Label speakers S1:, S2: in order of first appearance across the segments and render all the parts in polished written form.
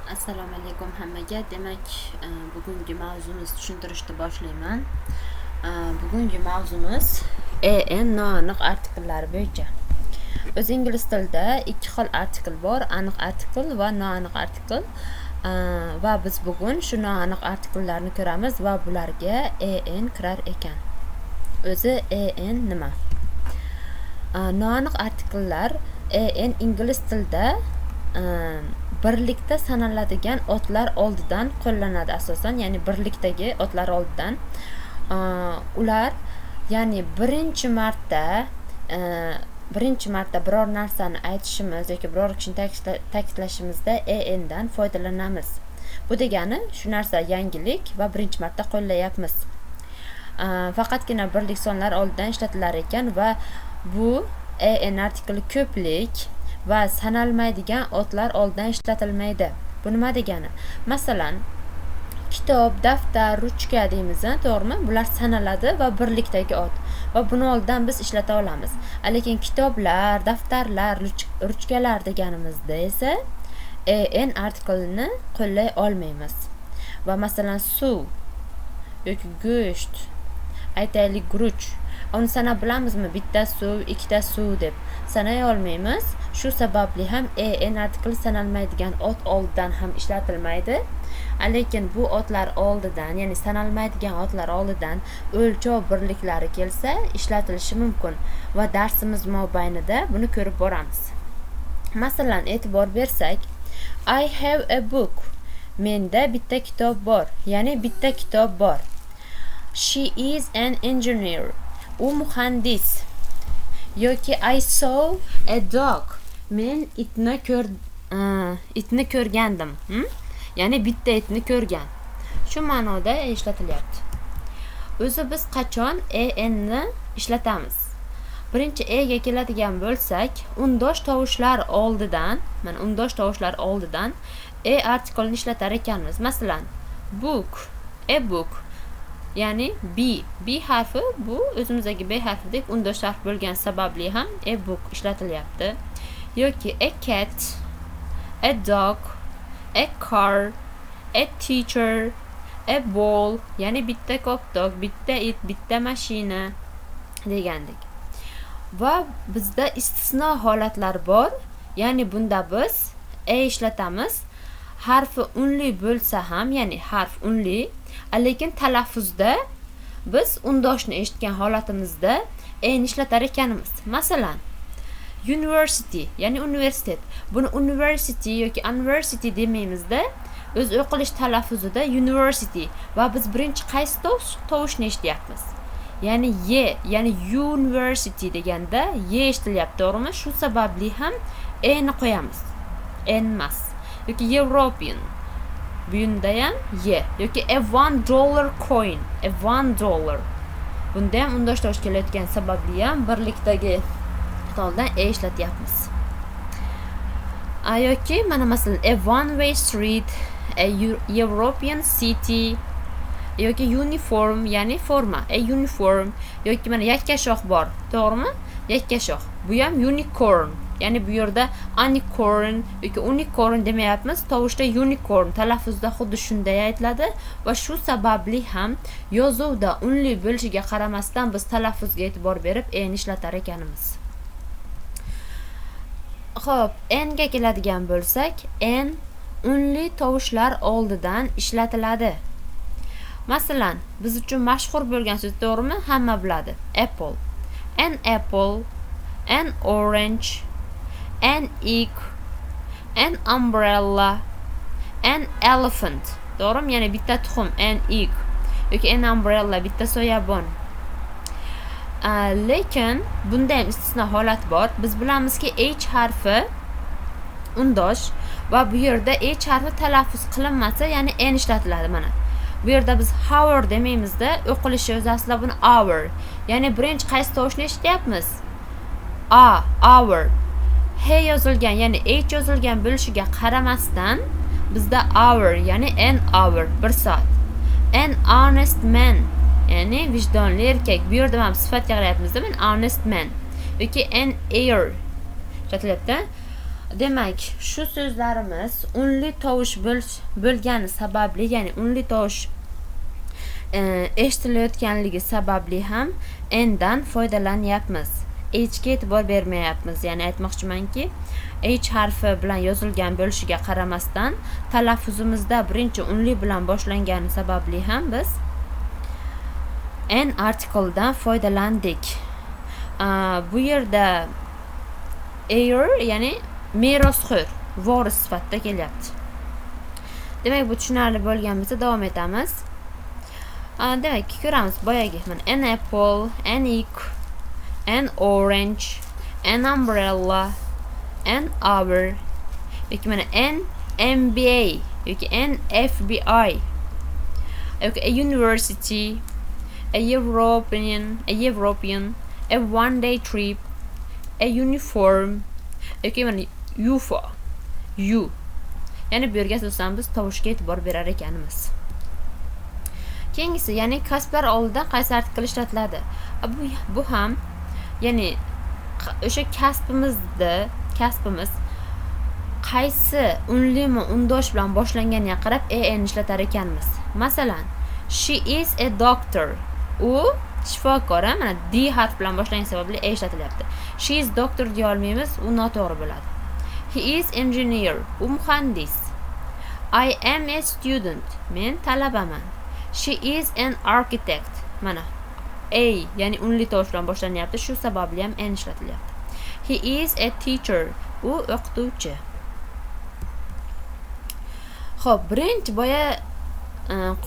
S1: Assalomu alaykum hammaga. Demak, bugungi mavzumiz tushuntirishni boshlayman. Bugungi mavzumiz AN noaniq artikllari bo'yicha. O'zi ingliz tilida ikki xil artikl bor: aniq artikl va noaniq artikl. Va biz bugun shu noaniq artikllarni ko'ramiz va bularga AN kirar ekan. O'zi AN nima? Noaniq artikllar AN ingliz tilida birlikda sanaladigan otlar oldidan qo'llanadi asosan, ya'ni birlikdagi otlar oldidan. Ular, ya'ni birinchi marta biror narsani aytishimiz yoki biror kishini ta'kidlashimizda AN dan foydalanamiz. Bu degani shu narsa yangilik va birinchi marta qo'llayapmiz. Faqatgina birlik sonlar oldidan ishlatilar ekan va bu AN artikli ko'plik va sanalmaydigan otlar oldidan ishlatilmaydi. Bu nima degani? Masalan, kitob, daftar, ruchka deymiz, to'g'rimi? Bular sanaladi va birlikdagi ot va buni oldidan biz ishlata olamiz. Lekin kitoblar, daftarlar, ruchkalar deganimizda esa AN artiklini qo'llay olmaymiz. Va masalan, suv yoki go'sht, aytaylik, guruch, uni sanab bilamizmi? Bitta suv, ikkita suv deb sanay olmaymiz. Shu sababli ham AN artikli sanalmaydigan ot oldidan ham ishlatilmaydi. Lekin bu otlar oldidan, ya'ni sanalmaydigan otlar oldidan o'lchov birliklari kelsa, ishlatilishi mumkin va darsimiz mobaynida buni ko'rib boramiz. Masalan, e'tibor bersak, "I have a book", menda bitta kitob bor, ya'ni bitta kitob bor. "She is an engineer", u muhandis. Yoki "I saw a dog", men itni ko'rgandim. Ya'ni bitta itni ko'rgan, shu ma'noda ishlatilyapti. O'zi biz qachon AN ni ishlatamiz? Birinchi A ga keladigan bo'lsak, undosh tovushlar oldidan, mana, undosh tovushlar oldidan A artiklini ishlatar ekanmiz. Masalan, book, a book, ya'ni b, b harfi, bu o'zimizdagi b harfidek undosh harf bo'lgani sababli ham a book ishlatilyapti. Yoki a cat, a dog, a car, a teacher, a ball, ya'ni bitta koptok, bitta it, bitta mashina degandek. Va bizda istisno holatlar bor, ya'ni bunda biz a ishlatamiz, harfi unli bo'lsa ham, ya'ni harf unli, lekin talaffuzda biz undoshni eshitgan holatimizda a ni ishlatar ekanmiz. Masalan, university, ya'ni universitet. Buni university yoki university demaymizda, o'z o'qilish talaffuzida university. Va biz birinchi qaysi tovushni eshityapmiz? Ya'ni ye, ya'ni university deganda ye eshitilyapti, to'g'rimi? Shu sababli ham a ni qo'yamiz, n emas. Yoki European, bunda ham ye. Yoki a $1 coin, a $1, bunda ham undosh tovush kelayotgani sababli ham birlikdagi oldidan a ishlatyapmiz. Yoki mana, masalan, a one way street, a European city yoki uniform, ya'ni forma, a uniform. Yoki mana yakkashox bor, to'g'rimi? Yakkashox, bu ham unicorn, ya'ni bu yerda unicorn yoki unicorn demayapmiz, tovushda unicorn, talaffuzda xuddi shunday aytiladi va shu sababli ham yozuvda unli bo'lishiga qaramasdan biz talaffuzga e'tibor berib a ni ishlatar ekanmiz. Xo'p, N ga keladigan bo'lsak, N unli tovushlar oldidan ishlatiladi. Masalan, biz uchun mashhur bo'lgan so'z, to'g'rimi? Hamma biladi. Apple. An apple, an orange, an egg, an umbrella, an elephant. To'g'rimi? Ya'ni bitta tuxum, an egg yoki an umbrella, bitta soyabon. Lekin bunda ham istisno holat bor. Biz bilamizki, H harfi undosh va bu yerda H harfi talaffuz qilinmasa, ya'ni N ishlatiladi mana. Bu yerda biz hour demaymizda, o'qilishi o'zi aslida buni hour. Ya'ni birinchi qaysi tovushni eshityapmiz? A, hour. H yozilgan, ya'ni H yozilgan bo'lishiga qaramasdan bizda hour, ya'ni an hour, bir soat. An honest man, ya'ni vijdonli erkak. Bu yerda mana sifatga qarayapmizda, mana honest man yoki an air ishlatilyapti. Demak, shu so'zlarimiz unli tovush bo'lgani sababli, ya'ni unli tovush eshitilayotganligi sababli ham an dan foydalanyapmiz. H ga e'tibor bermayapmiz. Ya'ni aytmoqchimanki, h harfi bilan yozilgan bo'lishiga qaramasdan, talaffuzimizda birinchi unli bilan boshlangani sababli ham biz an artikldan foydalandik. Bu yerda heir, ya'ni merosxo'r, voris sifatida kelyapti. Demak, bu tushunarli bo'lgan bo'lsa, davom etamiz. Demak, ko'ramiz boyagi mana an apple, an egg, an orange, an umbrella, an hour yoki mana an MBA yoki an FBI yoki a university, a European, a one day trip, a uniform yoki mana UFO, U. Ya'ni bu yerga asosan biz tovushga e'tibor berar ekanmiz. Keyingisi, ya'ni kasblar oldida qaysi artikl ishlatiladi? Bu ham, ya'ni o'sha kasbimiz qaysi unlimi, undosh bilan boshlanganiga qarab an ishlatar ekanmiz. Masalan, she is a doctor. U shifokor, mana d harf bilan boshlangani sababli a ishlatilyapti. She is doctor deya olmaymiz, u noto'g'ri bo'ladi. He is engineer. U muhandis. I am a student. Men talabaman. She is an architect. Mana a, ya'ni unli tovush bilan boshlanyapti, shu sababli ham an ishlatilyapti. He is a teacher. U o'qituvchi. Xo'p, birinchi boya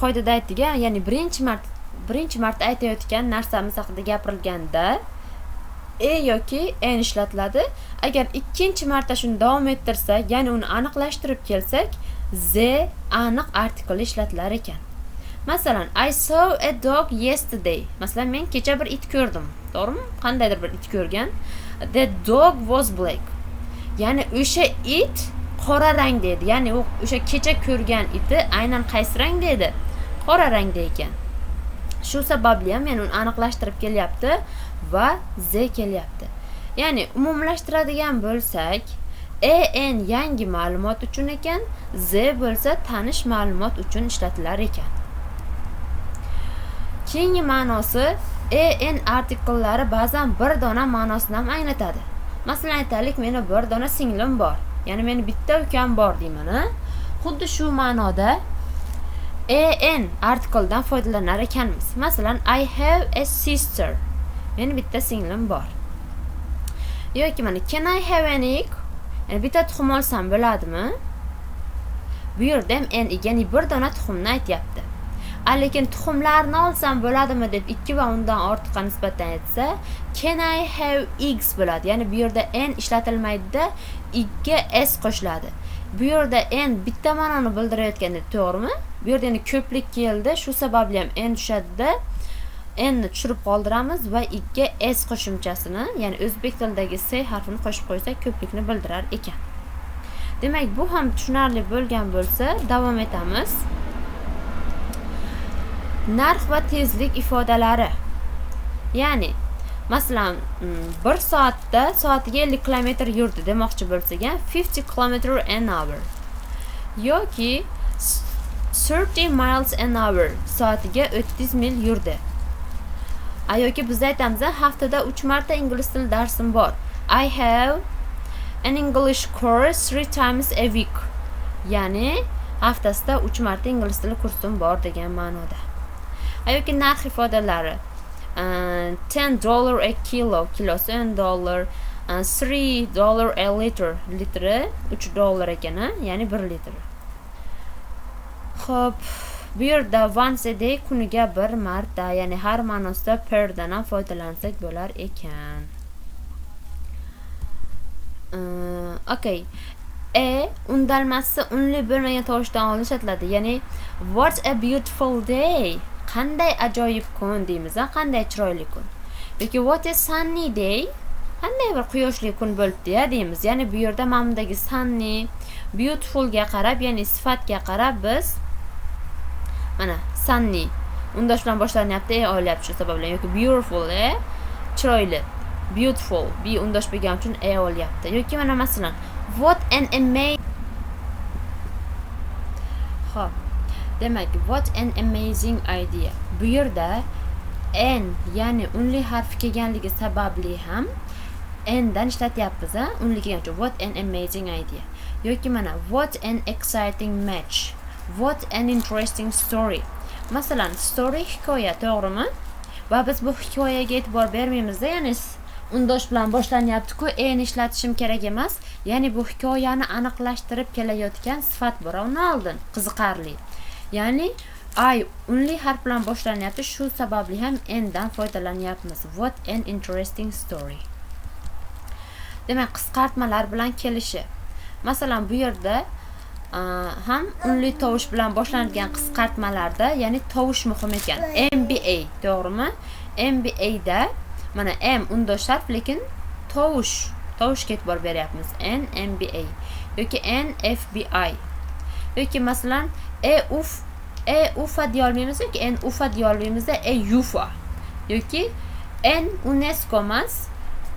S1: qoidada aytdik, ya'ni birinchi marta aytayotgan narsamiz haqida gapirilganda a yoki an ishlatiladi. Agar ikkinchi marta shuni davom ettirsak, ya'ni uni aniqlashtirib kelsak, the aniq artikli ishlatilar ekan. Masalan, I saw a dog yesterday. Masalan, men kecha bir it ko'rdim, to'g'rimi? Qandaydir bir it ko'rgan. The dog was black. Ya'ni o'sha it qora rangda edi. Ya'ni u o'sha kecha ko'rgan iti aynan qaysi rangda edi? Qora rangda ekan. Shu sababli ham, ya'ni uni aniqlashtirib kelyapti va the kelyapti. Ya'ni umumlashtiradigan bo'lsak, an yangi ma'lumot uchun ekan, the bo'lsa tanish ma'lumot uchun ishlatilar ekan. Keyingi ma'nosi, an artikllari ba'zan bir dona ma'nosini ham anglatadi. Masalan, aytaylik, meni bir dona singlim bor, ya'ni meni bitta ukam bor deyman, a? Xuddi shu ma'noda an artikldan foydalanar ekanmiz. Masalan, I have a sister. Meni bitta singlim bor. Yoki mana can I have an egg? Ya'ni bitta tuxum olsam bo'ladimi? Bu yerda ham an, ya'ni bir dona tuxumni aytyapti. A lekin tuxumlarni olsam bo'ladimi deb ikki va undan ortiqqa nisbatan aytsa, can I have eggs bo'ladi. Ya'ni bu yerda an ishlatilmaydida, eggga s qo'shiladi. Bu yerda an bitta ma'noni bildirayotganda, to'g'rimi? Bu yerda endi ko'plik keldi, shu sababli ham an tushadida, n ni tushirib qoldiramiz va eggga s qo'shimchasini, ya'ni o'zbek tilidagi s harfini qo'shib qo'ysak, ko'plikni bildirar ekan. Demak, bu ham tushunarli bo'lgan bo'lsa, davom etamiz. Narx va tezlik ifodalari. Ya'ni masalan, bir soatda soatiga 50 kilometr yurdi demoqchi bo'lsak ham, 50 km an hour yoki 30 miles an hour, soatiga 30 mil yurdi. A yoki biz aytamiz, haftada 3 marta ingliz tili darsim bor. I have an English course three times a week. Ya'ni haftasida 3 marta ingliz tili kursim bor degan ma'noda. A yoki narx ifodalari, $10 a kilo, kilosi 10 dollar, $3 a liter, litri 3 dollar ekan, ya'ni 1 litr. Xo'p, bu yerda once a day, kuniga bir marta, ya'ni har ma'nosida perdan ham foydalansak bo'lar ekan. Okay. A undalmasi unli bo'lmagan tovushdan oldin ishlatiladi. Ya'ni what a beautiful day. Qanday ajoyib kun deymiz, a? Qanday chiroyli kun. Yoki what a sunny day. Qanday bir quyoshli kun bo'libdi-ya deymiz. Ya'ni bu yerda mana bundagi sunny, beautifulga qarab, ya'ni sifatga qarab biz mana sunny undosh bilan boshlanyapti, a olyapti shu sababli, yoki beautiful, chiroyli, beautiful, b undosh bo'lgani uchun a olyapti. Yoki mana masalan, what an amazing. Xo'p, demak, what an amazing idea. Bu yerda an, ya'ni unli harfi kelganligi sababli ham an dan ishlatyapmiz, a, unli kelgan uchun. What an amazing idea. Yoki mana what an exciting match. What an interesting story. Masalan, story hikoya, to'g'rimi? Va biz bu hikoyaga e'tibor bermaymizda, ya'ni undosh bilan boshlanyapti-ku, an ishlatishim kerak emas. Ya'ni bu hikoyani aniqlashtirib kelayotgan sifat bor undan oldin, qiziqarli. Ya'ni I unli harf bilan boshlanyapti, shu sababli ham an dan foydalanyapmiz. What an interesting story. Demak, qisqartmalar bilan kelishi. Masalan, bu yerda ham unli tovush bilan boshlanadigan qisqartmalarda, ya'ni tovush muhim ekan. MBA, to'g'rimi? MBA da mana M undosh harf, lekin tovushga e'tibor beryapmiz. N MBA yoki N FBI. Yoki masalan, E uf, E UFA deya olmaymiz yoki N UFA deya olmaymizda, E UFA. Yoki N UNESCO emas,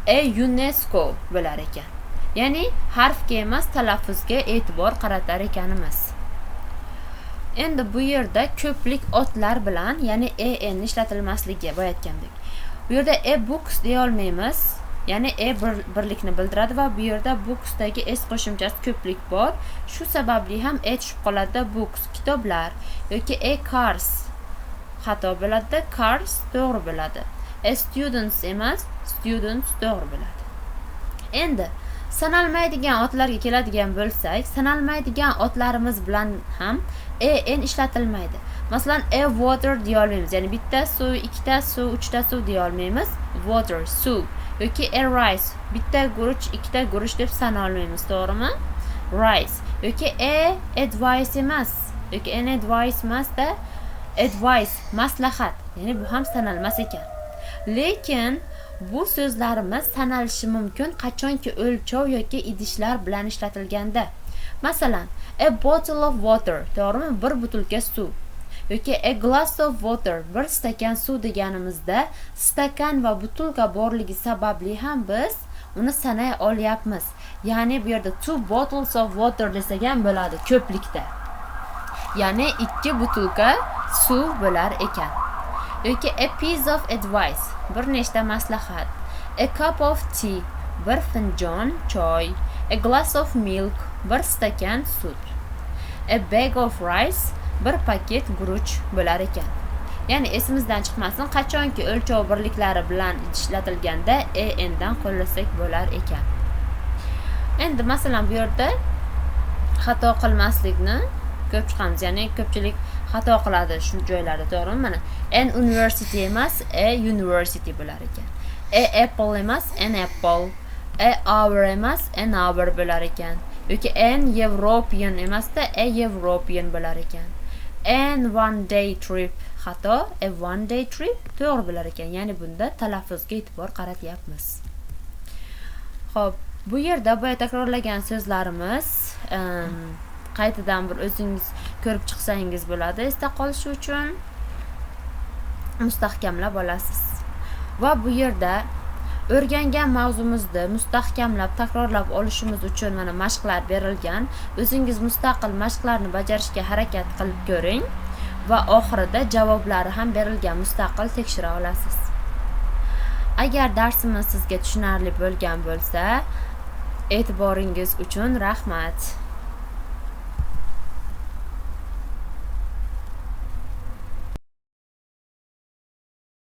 S1: E UNESCO bo'lar ekan. Ya'ni harfga emas, talaffuzga e'tibor qaratar ekanimiz. Endi bu yerda ko'plik otlar bilan, ya'ni en ishlatilmasligi, boya aytgandek. Bu yerda a books deya olmaymiz. Ya'ni a birlikni bildiradi va bu yerda booksdagi s qo'shimchasi ko'plik bor. Shu sababli ham e tushib qoladida, books kitoblar yoki a cars xato bo'ladida, cars to'g'ri bo'ladi. A students emas, students to'g'ri bo'ladi. Endi sanalmaydigan otlarga keladigan bo'lsak, sanalmaydigan otlarimiz bilan ham en ishlatilmaydi. Masalan, a water deya olmaymiz. Ya'ni bitta suv, ikkita suv, uchta suv deya olmaymiz. Water, suv yoki a rice, bitta guruch, ikkita guruch deb sana olmaymiz, to'g'rimi? Rice yoki a advice emas yoki an advice emasda, advice maslahat. Ya'ni bu ham sanalmas ekan. Lekin bu so'zlarimiz sanalishi mumkin qachonki o'lchov yoki idishlar bilan ishlatilganda. Masalan, a bottle of water, to'g'rimi? Bir butilka suv. Yoki a glass of water, bir stakan suv deganimizda stakan va butilka borligi sababli ham biz uni sanay olyapmiz. Ya'ni bu yerda two bottles of water desak ham bo'ladi ko'plikda. Ya'ni ikki butilka suv bo'lar ekan. Yoki a piece of advice, bir nechta maslahat. A cup of tea, bir finjon choy. A glass of milk, bir stakan sut. A bag of rice, bir paket guruch bo'lar ekan. Ya'ni esimizdan chiqmasin, qachonki o'lchov birliklari bilan ishlatilganda en dan qo'llasak bo'lar ekan. Endi masalan bu yerda xato qilmaslikni ko'rib chiqamiz. Ya'ni ko'pchilik xato qiladi shu joylarda, to'g'rimi? Mana an university emas, a university bo'lar ekan. A apple emas, an apple. A hour emas, an hour bo'lar ekan. Yoki an European emasda, a European bo'lar ekan. An one day trip xato, a one day trip to'g'ri bo'lar ekan. Ya'ni bunda talaffuzga e'tibor qaratyapmiz. Xo'p, bu yerda boya takrorlagan so'zlarimiz qaytadan bir o'zingiz ko'rib chiqsangiz bo'ladi, esda qolishi uchun mustahkamlab olasiz. Va bu yerda o'rgangan mavzumizni mustahkamlab, takrorlab olishimiz uchun mana mashqlar berilgan. O'zingiz mustaqil mashqlarni bajarishga harakat qilib ko'ring va oxirida javoblari ham berilgan, mustaqil tekshira olasiz. Agar darsimiz sizga tushunarli bo'lgan bo'lsa, e'tiboringiz uchun rahmat.